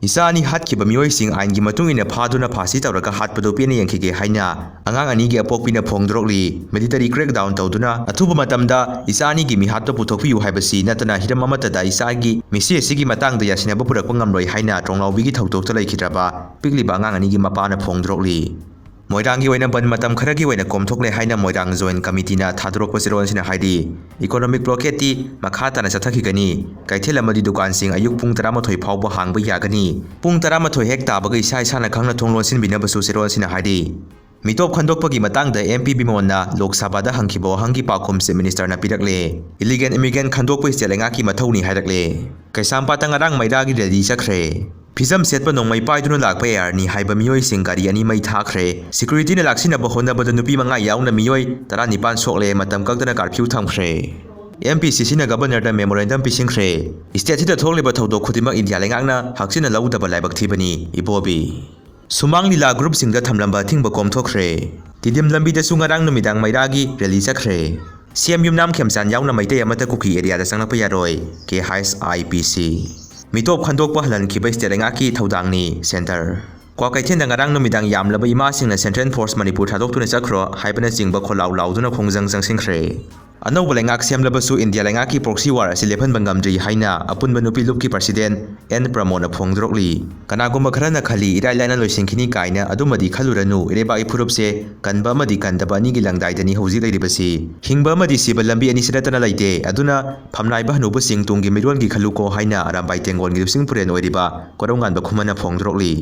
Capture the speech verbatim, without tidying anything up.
ꯏꯆꯥ ꯑꯅꯤ ꯍꯥꯠꯈꯤꯕ ꯃꯤꯑꯣꯏꯁꯤꯡ ꯑꯥꯏꯟꯒꯤ ꯃꯇꯨꯡ ꯏꯟꯅ ꯐꯥꯗꯨꯅ ꯐꯥꯁꯤ ꯇꯧꯔꯒ ꯍꯥꯠꯄꯗꯨ ꯄꯦꯟꯅ ꯌꯦꯡꯈꯤꯒꯦ ꯍꯥꯏꯅ ꯑꯉꯥꯡ ꯑꯅꯤꯒꯤ ꯑꯄꯣꯛꯄꯤꯅ ꯐꯣꯡꯗꯣꯔꯛꯂꯤ꯫ Military crackdown ꯇꯧꯗꯨꯅ ꯑꯊꯨꯕ ꯃꯇꯝꯗ ꯏꯆꯥ ꯑꯅꯤꯒꯤ ꯃꯤꯍꯥꯠꯇ ꯄꯨꯊꯣꯛꯄꯤꯌꯨ ꯍꯥꯏꯕꯁꯤ ꯅꯠꯇꯅ ꯍꯤꯔꯝ ꯑꯃꯠꯇꯗ ꯏꯆꯥꯒꯤ ꯃꯤꯁꯤ ꯑꯁꯤꯒꯤ ꯃꯇꯥꯡꯗ ꯌꯥꯁꯤꯟꯅꯕ ꯄꯨꯔꯛꯄ ꯉꯝꯂꯣꯏ ꯍꯥꯏꯅ ꯇ꯭ꯔꯣꯡꯂꯥꯎꯕꯤꯒꯤ ꯊꯧꯗꯣꯛꯇ ꯂꯩꯈꯤꯗ꯭ꯔꯕ ꯄꯤꯛꯂꯤꯕ ꯑꯉꯥꯡ ꯑꯅꯤꯒꯤ ꯃꯄꯥꯅ ꯐꯣꯡꯗꯣꯔꯛꯂꯤ꯫ ꯃꯣꯏꯔꯥꯡꯒꯤ ꯑꯣꯏꯅ ꯕꯟ ꯃꯇꯝ ꯈꯔꯒꯤ ꯑꯣꯏꯅ ꯀꯣꯝꯊꯣꯛꯂꯦ ꯍꯥꯏꯅ ꯃꯣꯏꯔꯥꯡ Joint Committeeꯅ ꯊꯥꯗꯣꯔꯛꯄ ꯆꯦꯔꯣꯜꯁꯤꯅ ꯍꯥꯏꯔꯤ꯫ Economic blockade ꯇꯤ ꯃꯈꯥ ꯇꯥꯅ ꯆꯠꯊꯈꯤꯒꯅꯤ꯫ ꯀꯩꯊꯦꯜ ꯑꯃꯗꯤ ꯗꯨꯀꯥꯟꯁꯤꯡ ꯑꯌꯨꯛ ꯄꯨꯡ ꯇꯔꯥꯃꯥꯊꯣꯏ ꯐꯥꯎꯕ ꯍꯥꯡꯕ ꯌꯥꯒꯅꯤ꯫ ꯄꯨꯡ ꯇꯔꯥꯃꯥꯊꯣꯏ ꯍꯦꯛ ꯇꯥꯕꯒ ꯏꯁꯥ ꯏꯁꯥꯅ ꯈꯪꯅ ꯊꯣꯡ ꯂꯣꯟꯁꯤꯟꯕꯤꯅꯕꯁꯨ ꯆꯦꯔꯣꯜꯁꯤꯅ ꯍꯥꯏꯔꯤ꯫ ꯃꯤꯇꯣꯞ ꯈꯟꯗꯣꯛꯄꯒꯤ ꯃꯇꯥꯡꯗ MP ꯕꯤꯃꯣꯟꯅ ꯂꯣꯛ ꯁꯚꯥꯗ ꯍꯪꯈꯤꯕ ꯋꯥꯍꯪꯒꯤ ꯄꯥꯎꯈꯨꯝ Chief Ministerꯅ ꯄꯤꯔꯛꯂꯦ꯫ Illegal immigrant ꯈꯟꯗꯣꯛꯄ state ꯂꯩꯉꯥꯛꯀꯤ ꯃꯊꯧꯅꯤ ꯍꯥꯏꯔꯛꯂꯦ꯫ ꯀꯩꯁꯥꯝꯄꯥꯠꯇ ꯉꯔꯥꯡ ꯃꯩꯔꯥꯒꯤ rally ꯆꯠꯈ꯭ꯔꯦ꯫ ꯐꯤꯖꯝ ꯁꯦꯠꯄ ꯅꯣꯡꯃꯩ ꯄꯥꯏꯗꯨꯅ ꯂꯥꯛꯄ ARꯅꯤ ꯍꯥꯏꯕ ꯃꯤꯑꯣꯏꯁꯤꯡ ꯒꯥꯔꯤ ꯑꯅꯤ ꯃꯩ ꯊꯥꯈ꯭ꯔꯦ꯫ Securityꯅ ꯂꯥꯛꯁꯤꯟꯅꯕ ꯍꯣꯠꯅꯕꯗ ꯅꯨꯄꯤ ꯃꯉꯥ ꯌꯥꯎꯅ ꯃꯤꯑꯣꯏ ꯇꯔꯥꯅꯤꯄꯥꯟ ꯁꯣꯛꯂꯦ, ꯃꯇꯝ ꯀꯛꯇꯅ curfew ꯊꯝꯈ꯭ꯔꯦ꯫ MPCCꯅ Governorꯗ memorandum ꯄꯤꯁꯤꯟꯈ꯭ꯔꯦ꯫ Stateꯁꯤꯗ ꯊꯣꯛꯂꯤꯕ ꯊꯧꯗꯣꯛ ꯈꯨꯗꯤꯡꯃꯛ ꯏꯟꯗꯤꯌꯥ ꯂꯩꯉꯥꯛꯅ ꯍꯛꯆꯤꯟꯅ ꯂꯧꯗꯕ ꯂꯥꯏꯕꯛ ꯊꯤꯕꯅꯤ, ꯏꯕꯣꯕꯤ꯫ ꯁꯨꯃꯥꯡ ꯂꯤꯂꯥ groupꯁꯤꯡꯗ ꯊꯝꯂꯝꯕ ꯑꯊꯤꯡꯕ ꯀꯣꯝꯊꯣꯛꯈ꯭ꯔꯦ꯫ ꯇꯤꯗꯤꯝ ꯂꯝꯕꯤꯗꯁꯨ ꯉꯔꯥꯡ ꯅꯨꯃꯤꯗꯥꯡ ꯃꯩꯔꯥꯒꯤ rally ꯆꯠꯈ꯭ꯔꯦ꯫ CM ꯌꯨꯝꯅꯥꯝ ꯈꯦꯝꯆꯥꯟ ꯌꯥꯎꯅ ꯃꯩꯇꯩ ꯑꯃꯠꯇ ꯀꯨꯀꯤ areaꯗ ꯆꯪꯂꯛꯄ ꯌꯥꯔꯣꯏ, KHIPC꯫ ꯃꯤꯇꯣꯞ ꯈꯟꯗꯣꯛꯄ ꯍꯜꯍꯟꯈꯤꯕ state ꯂꯩꯉꯥꯛꯀꯤ ꯊꯧꯗꯥꯡꯅꯤ, Centre꯫ ꯀ꯭ꯋꯥꯀꯩꯊꯦꯜꯗ ꯉꯔꯥꯡ ꯅꯨꯃꯤꯗꯥꯡ ꯌꯥꯝꯂꯕ ꯏꯃꯥꯁꯤꯡꯅ Central Force ꯃꯅꯤꯄꯨꯔ ꯊꯥꯗꯣꯛꯇꯨꯅ ꯆꯠꯈ꯭ꯔꯣ ꯍꯥꯏꯕꯅꯆꯤꯡꯕ ꯈꯣꯜꯂꯥꯎ ꯂꯥꯎꯗꯨꯅ ꯈꯣꯡꯖꯪ ꯆꯪꯁꯤꯟꯈ꯭ꯔꯦ꯫ ꯑꯅꯧꯕ ꯂꯩꯉꯥꯛ ꯁꯦꯝꯂꯕꯁꯨ ꯏꯟꯗꯤꯌꯥ ꯂꯩꯉꯥꯛꯀꯤ proxy war ꯑꯁꯤ ꯂꯦꯞꯍꯟꯕ ꯉꯝꯗ꯭ꯔꯤ ꯍꯥꯏꯅ ꯑꯄꯨꯟꯕ ꯅꯨꯄꯤ ꯂꯨꯞꯀꯤ President ꯑꯦꯟ ꯄ꯭ꯔꯃꯣꯗꯅ ꯐꯣꯡꯗꯣꯔꯛꯂꯤ꯫ ꯀꯅꯥꯒꯨꯝꯕ ꯈꯔꯅ ꯈꯜꯂꯤ ꯏꯔꯥꯏ ꯂꯥꯏꯅ ꯂꯣꯏꯁꯤꯟꯈꯤꯅꯤ ꯀꯥꯏꯅ, ꯑꯗꯨꯃꯗꯤ ꯈꯜꯂꯨꯔꯅꯨ, ꯏꯔꯩꯕꯥꯛ ꯏꯐꯨꯔꯨꯞꯁꯦ ꯀꯟꯕ ꯑꯃꯗꯤ ꯀꯟꯗꯕ ꯑꯅꯤꯒꯤ ꯂꯪꯗꯥꯏꯗꯅꯤ ꯍꯧꯖꯤꯛ ꯂꯩꯔꯤꯕꯁꯤ꯫ ꯍꯤꯡꯕ ꯑꯃꯗꯤ ꯁꯤꯕ ꯂꯝꯕꯤ ꯑꯅꯤꯁꯤ ꯅꯠꯇꯅ ꯂꯩꯇꯦ, ꯑꯗꯨꯅ ꯐꯝꯅꯥꯏꯕ ꯍꯅꯨꯕꯁꯤꯡ ꯇꯨꯡꯒꯤ ꯃꯤꯔꯣꯜꯒꯤ ꯈꯜꯂꯨꯀꯣ ꯍꯥꯏꯅ ꯑꯔꯥꯝꯕꯥꯏ ꯇꯦꯡꯒꯣꯜꯒꯤ ꯂꯨꯆꯤꯡ ꯄꯨꯔꯦꯜ ꯑꯣꯏꯔꯤꯕ ꯀꯣꯔꯧꯉꯥꯟꯕ ꯈꯨꯃꯟꯅ ꯐꯣꯡꯗꯣꯔꯛꯂꯤ꯫